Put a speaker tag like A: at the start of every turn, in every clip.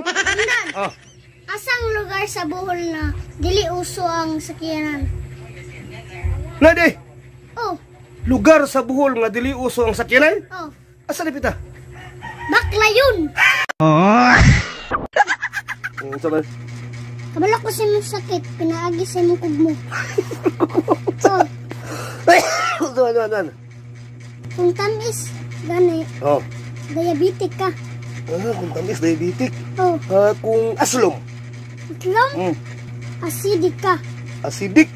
A: Andan,
B: Oh.
A: asang lugar sa Bohol na dili uso ang sakyanan?
B: Nade,
A: Oh,
B: lugar sa Bohol nga dili uso ang sakyanan?
A: Oh.
B: Asa na pita?
A: Baklayon!
B: Unsa man?
A: Kabalo ko sa imong sakit, pinaagi sa imong kugmo. Oh,
B: Unsa man, man, man?
A: Kung tamis, gani,
B: Oh.
A: diabetic ka.
B: Ah, kung tamis, diabetic.
A: Oh,
B: Ah, kung aslom.
A: Itlong, acidic ka.
B: Acidic.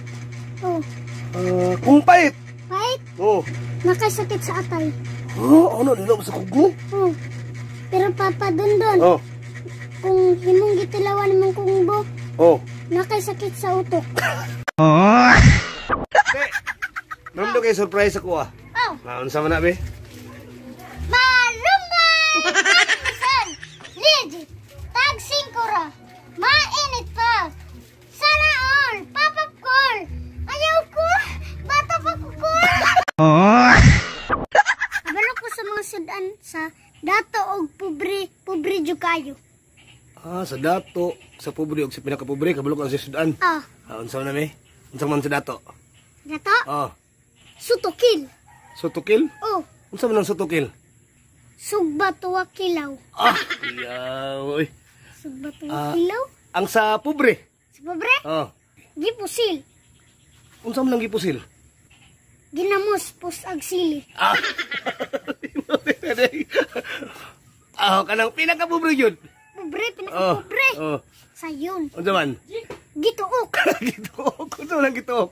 A: Oh,
B: Ah, kung pait.
A: Pait,
B: Oh.
A: nakasakit sa atay.
B: Oh, ano nila sa kugmo?
A: Oh, pero Papa Dondon,
B: Oh.
A: kung himong gitilawan imong kungbo,
B: Oh.
A: nakasakit sa utok.
B: Be, Ramdo kay surprise ako ah.
A: Oh,
B: Naunsa man na, be?
A: Malumbay! Minsan, legit, tag 5 ra, mainit pa. Sana all, pop call. Ayaw ko, bata pa ko call. Kabalo ko sa mga sudan sa dato og pobre, pobre jud kayo.
B: Ah, sa dato, sa pobre og sa pinakapobre kabalo ka sa sudan.
A: Ah,
B: Ah, unsa man na, be? Unsa man sa dato?
A: Dato,
B: Oh,
A: sutukil.
B: Sutukil?
A: Oh,
B: Unsa man ang sutukil?
A: Sugba tuwa kilaw.
B: Ah, iyaw, oy.
A: Sugba tuwa
B: Ah.
A: kilaw?
B: Ang sa pobre.
A: Sa pobre,
B: Oh.
A: gipusil.
B: Unsa man ang gipusil?
A: Ginamos pus ag sili.
B: Ah. Ah, kanang pinakapobre yun.
A: Pobre,
B: Oh.
A: pinakapobre.
B: Oh.
A: Sayon.
B: Unsa man?
A: Gituok.
B: Gituok. Unsa man ang gituok?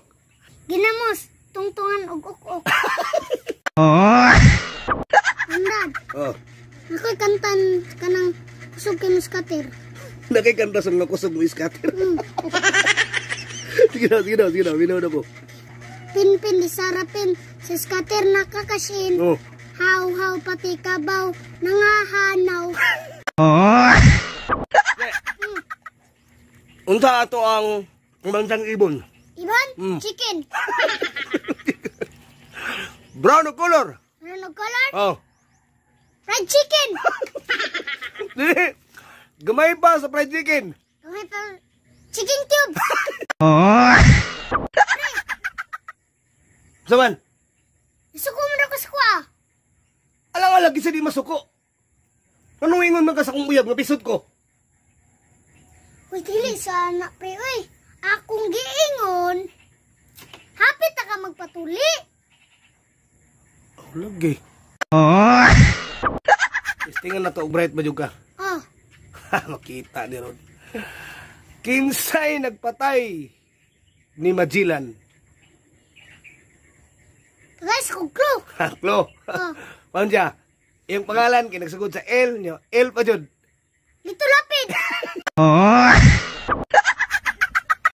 A: Ginamos, tungtungan og ok-ok. Andan,
B: Oh.
A: ako'y kantan kanang kusog kay muskater.
B: Nakikanta sa mga kusog mo iskater. Sige na, sige na, sige na. Minaw na po.
A: Pinpin di sarapin, sa skater nakakasin.
B: Oh.
A: Haw haw pati kabaw, nangahanaw.
B: Unsa ato ang bansang ibon?
A: Ibon, chicken.
B: Brown o color?
A: Ano color?
B: Oh.
A: Fried chicken.
B: Dili. Gamay pa sa fried chicken.
A: Gamay pa, chicken cube.
B: Unsa man?
A: Suko mo na ko sa kuha.
B: Alang alang sa di masuko. Anong ingon man ka sa kong uyab nga pisot ko?
A: Uy, dili sa anak pre, uy. Akong giingon, hapit ta ka magpatuli.
B: Oh, lagi. Testingan na to, og bright ba jud ka?
A: Oh,
B: Makita ni ron. Kinsay nagpatay ni Magellan?
A: Guys, kog clue.
B: Klo.
A: Oh.
B: Paano siya? Yung pangalan, kay nagsugod sa L, nyo, L pa jud.
A: Lito Lapid.